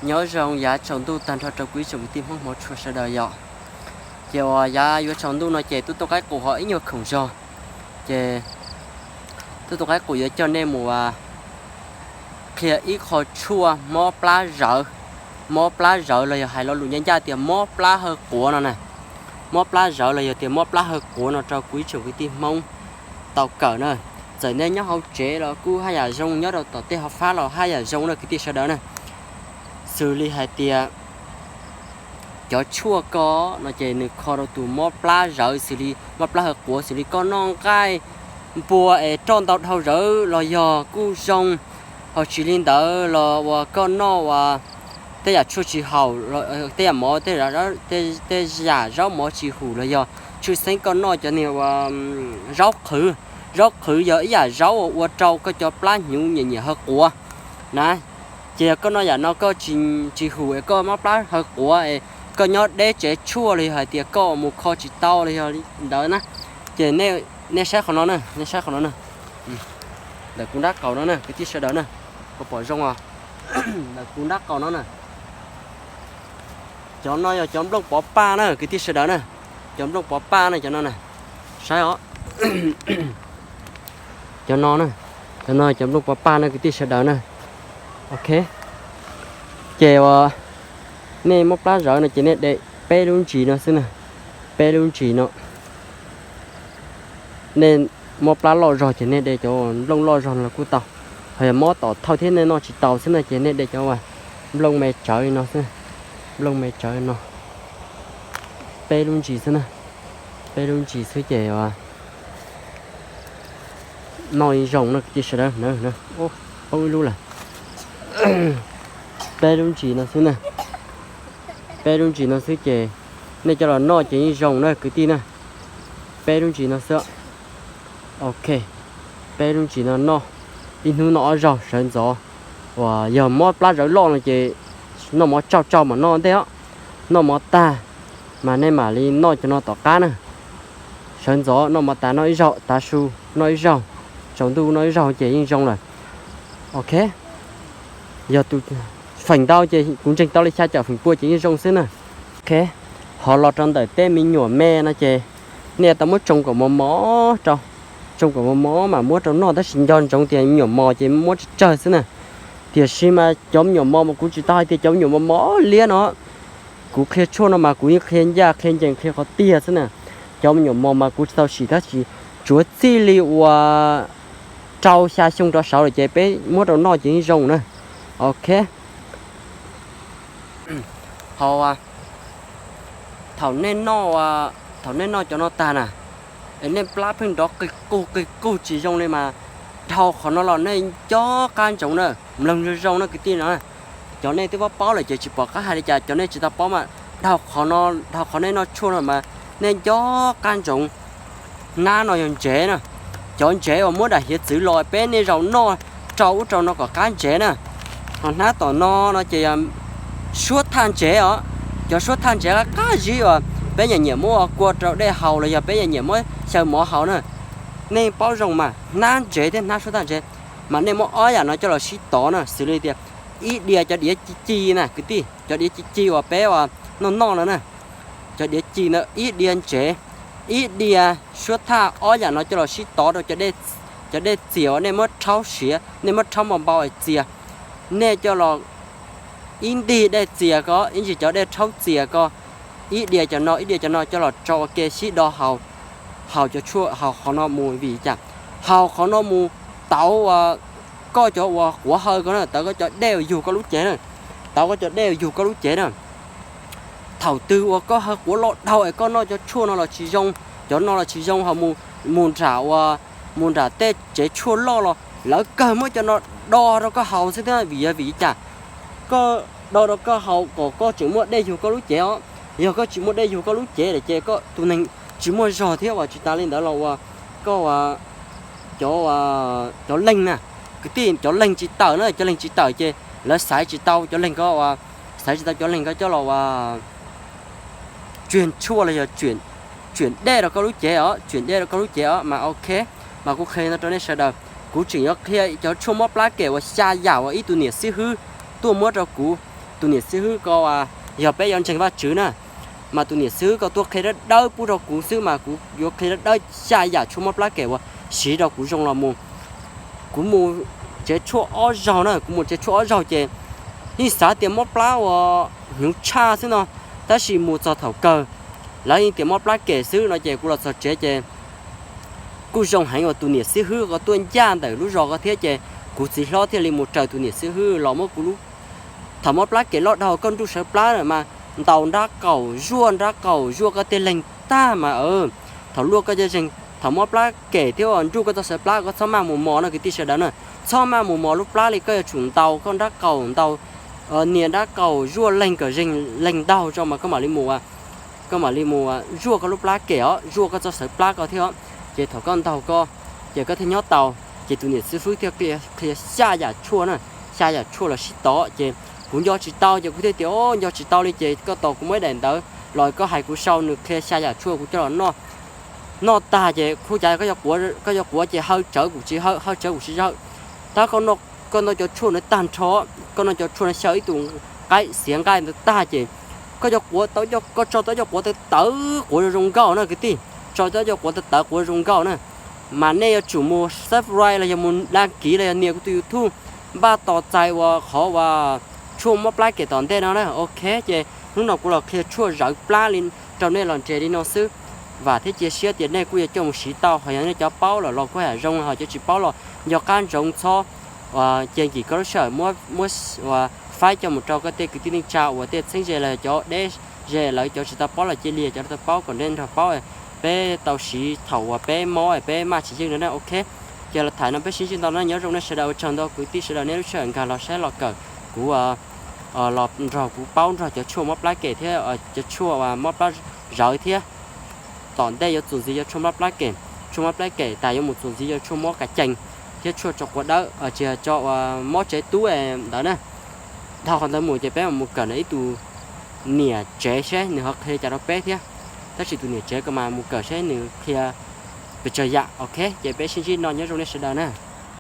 Nyob zoo yav tsaus ntuj tag nrho rau kuv ib tsoom kwv tij Hmoob hmov tshua sawv daws yom. Ces uas yav yuav tsaus ntuj no ces tub tub qaib qus ho ib nyuag khoom zog. Ces tub tub qaib qus yuav coj nej mus qhia ib qho tshuaj mob plab zawv. Mob plab zawv los yog hais lo lus ncaj ncaj tias mob plab hawv quav no na. Mob plab zawv los yog tias mob plab hawv quav no rau kuv ib tsoom kwv tij Hmoob tau kawm na. Txawm nej nyob hauv tsev los kuj haj yam zoo, nyob rau tom tej hauv fab los haj yam zoo na kwv tij sawv daws na. Xws li hais tias cov tshuaj ko no ces nws kho rau tus mob plab zawv xws li mob plab hawv quav xws li koj noj nqaij npua es roj ntau dhau zawv los yog kuj zoo. Ho tsis li ntawd los uas koj noj uas tej yam tshuaj tsis haum, tej yam mov, tej yam zaub mov tsis hum los yog tshwj xeeb koj noj cov niag uas zaub qhwv. Zaub qhwv yog ib yam zaub uas ua rau koj cov plab hnyuv nyiam nyiam hawv quav na. Ces yog koj noj yam no koj tsis hum es koj mob plab hawv quav es koj nyob deb tsev tshuaj los yog hais tias koj mus kho tsis tau los yog li ntawd na. Ces nej saib qhov no na, nej saib qhov no na. Ntawm kuv nrab qaum no na kwv tij sawv daws na, koj pom zoo os. Ntawm kuv nrab qaum no na. Cov no yog cov nplooj pov paj na kwv tij sawv daws na. Cov nplooj pov paj na cov no na. Saib os. Cov no na, cov no cov nplooj pov paj na kwv tij sawv daws na. Ok. Ces uas nej mob plab zawv no ces nej de peb lub ntsis no xwb na. Peb lub ntsis no. Nej mob plab loj zog ces nej de cov nplooj loj zog no los kuj tau. Ho yog mob tom thawj thiab nej noj tsis tau xwb na ces nej de cov uas nplooj me tsawv li no xwb. Nplooj me tsawv no. Peb lub ntsis xwb na. Peb lub ntsis xwb ces noj yeej zoo na kwv tij sawv daws. Poob ib lub lawm. Peb lub ntsis no xwb na. Peb lub ntsis no xwb ces nej coj los noj ces yeej zoo na kwv tij na. Peb lub ntsis no xwb. Ok. Peb lub ntsis no noj, ib hnub noj ob zaug, sawv ntxov uas yog mob plab zawv loj no ces noj mov tsauj tsauj mam noj ntej os. Noj mov tag mas nej mam li noj cov no tom qab na. Sawv ntxov noj mov tas noj ib zaug, tav su noj ib zaug, tsaus ntuj noj ib zaug ces yeej zoo lawm. Ok. Yog tus feem ntau ces kuv ntseeg tau li xya caum feem pua ces yeej zoo xwb na. Ok. Ho los rau ntawm tej me nyuam me no ces nej tau muab tsoo kom mos mos rau. Tsoo kom mos mos mas muab rau noj tab sis nco ntsoov tias me nyuam mos ces muab tsawg tsawg xwb na. Tiam sis mas cov me nyuam mos mas kuv tsis tau hais tias cov me nyuam mos mos liab no. Kuv qhia tshuaj no mas kuv yeej qhia ncaj qhia ncees qhia qhov tiag xwb na. Cov me nyuam mos mas kuv tsis tau sim tab sis tsuav txij li uas rau xya xyoo rov saud lawm ces peb muab rau noj ces yeej zoo na. Ok. Ho thaum nej noj, thaum nej noj cov no tag na, es nej plab pheej nrov qig qug qig qug tsis zoo li mas dhau qhov no los nej nco qab ntsoov na, mloog zoo zoo na kwv tij no. Cov nej twb paub paub lawm ces tsis pom qab hais li cas, cov nej tsis tau paub mas dhau qhov no, dhau qhov nej noj tshuaj no mas nej nco qab ntsoov. Hnab no yog ntsev na, cov ntsev uas muab daim hiav txwv los peb niaj zaus noj rau ub rau no kom qab ntsev na. Ho hnab tom no no ces yog suab thaj ntsev os, cov suab thaj ntsev qab qab zib uas peb nyiam nyiam muab ua kua rau dej haus los yog peb nyiam nyiam muab xyaw mov haus na. Nej paub zoo mas hnab ntsev thiab hnab suab thaj ntsev, mas nej muab ob yam no coj los sib tov na, xws li tias ib diav cov diav ci ci na kwv tij, cov diav ci ci uas peb uas noj noj no na, cov diav ci ntawd ib diav ntsev, ib diav suab thaj, ob yam no coj los sib tov rau cov dej txias uas nej muab rhaub siav, nej muab rhaub npau npau es txias, nej coj los ib ntig dej txias ko, ib ntsis cov dej rhaub txias ko, ib diav cov no ib diav cov no coj los tso ua ke sib do haus, haus cov tshuaj, haus qhov no mus vim cas, haus qhov no mus tauv koj cov uas quav haw ko na, tauv koj cov dej uas yug koj lub cev na, tauv koj cov dej uas yug koj lub cev na. Thaum twg uas koj haw quav loj dhau es koj noj cov tshuaj no los tsis zoo, cov no los tsis zoo ho mus nram uas, mus nram tej tsev tshuaj loj los lawv kawg muab cov no do rau koj haus xwb thiab vim yog vim li cas? Koj do rau koj haus kom koj tseem muaj dej yug koj lub cev os. Yog koj tsis muaj dej yug koj lub cev lawm ces koj tus neeg tsis muaj zog thiab uas tsis tas li ntawd los uas koj uas cov, cov leeg na, kwv tij, cov leeg tsis tawm na, cov leeg tsis tawm ces lawv xaiv tsis tau cov leeg ko uas, xaiv tsis tau cov leeg ko coj los uas tsuag tshuaj los yog tsuag dej rau koj lub cev os, tsuag dej rau koj lub cev os mas ok. Mas kuv qhia no rau nej sawv daws, kuv tseem yuav qhia cov tshuaj mob plab kem uas xya yam uas ib tug niam xib hwb tuaj muab rau kuv. tus niam xib hwb ko yog peb yuav ntseeg Vajtswv na, mas tus niam xib hwb ko tuaj qhia dawb dawb pub rau kuv xwb mas kuv yuav qhia dawb dawb xya yam tshuaj mob plab kem uas siv rau kuv zoo los mus. Kuv mus tsev tshuaj ob zaug na, kuv mus tsev tshuaj ob zaug ces yeej xav tias mob plab uas hnyuv tshaj xwb no, tab sis mus txog thaum kawg lawv yeej tias mob plab kem xwb no ces kuv los txog tsev ces kuj zoo heev uas tus niam xib hwb ko tuaj ncaj ntawm lub zos ko thiab ces kuv txiv hlob thiaj li mus raws tus niam xib hwb los muab kuv lub, thaum mob plab kem loj dhau koj nruj sawv plab lawm mas ntaus nrab qaum zuaj nrab qaum zuaj koj tej leeg tag mas thaum luaj koj cov zeeg, thaum mob plab kem thiab nruj koj txoj sawv plab koj txhob maj mus mos no kwv tij sawv daws na, txhob maj mus mos lub plab li koj yuav tsum ntaus koj nrab qaum ntaus nias nrab qaum zuaj leeg kom zeeg leeg ntaug tso mas koj mam li mus koj mam li mus zuaj koj lub plab kem os, zuaj koj txoj sawv plab ko thiab os. Ces thaum koj ntaug koj, ces koj thiaj nyob tau. Ces tus niam xib hwb thiaj qhia xya yam tshuaj na, xya yam tshuaj los sib tov ces kuv nco tsis tau ces kuv thiaj tias o nco tsis tau li ces koj tos kuv muab ib daim ntawv los koj hais kuv sau nws qhia xya yam tshuaj kuv coj los noj. Noj tag ces kuv cas koj yuav quav ces hawv tsawv kuv tsis hawv, hawv tsawv kuv tsis hawv. Tab koj noj cov tshuaj no tag nrho, koj noj cov tshuaj no xyaw ib tug qaib xiav nqaij ntawd tag ces koj yuav quav tau, koj tso tau cov quav tawv tawv quav zoo zoo nkauj na kwv tij, tso tau cov quav tawv tawv quav zoo nkauj na. Mas nej yuav tsum mus subscribe los yog mus đăng ký los yog nias kuv tus YouTube, npaj tos txais uas qhov uas tshuaj mob plab kem tom ntej no na. Ok, ces hnub no kuv los qhia tshuaj zawv plab li rau nej los nres li no xwb. Vam thiab cia siab tias nej kuj yuav coj mus siv tau, ho yog nej cov paub lawm los kuj hais zoo, ho cov tsis paub los nco qab ntsoov txhob cia nkim koj lub sij hawm muab faib coj mus rau koj tej kwv tij neej tsa uas tej txheeb ze los cov deb ze lawv cov tsis tau paub los cia li cov tau paub kom nej nrog paub, peb tau siv thaum uas peb mob peb maj tsis yeej no na. Ok, ces los tham no peb sib ntsib ntau no, nyob zoo nej sawv daws, ua tsaug ntau kwv tij sawv daws nej lub sij hawm nkag los saib los kawm kuv los nrog kuv paub nrog cov tshuaj mob plab kem thiab cov tshuaj mob plab zawv thiab. Tom ntej yuav txuas ntxiv yog tshuaj mob plab kem, tshuaj mob plab kem tas yuav mus txuas ntxiv yog tshuaj mob kav cees thiab tshuaj tso quav dawb, tsis yog tso mob tsev tub ntawd na. Dhau qhov ntawd mus ces peb mam mus kawm nws ib tug niam tsev seb nws ho qhia cas rau peb thiab, tab sis tus niam tsev ko mas mus kawm seb nws qhia pes tsawg yam. Ok, ces peb sib ntsib no, nyob zoo nej sawv daws na.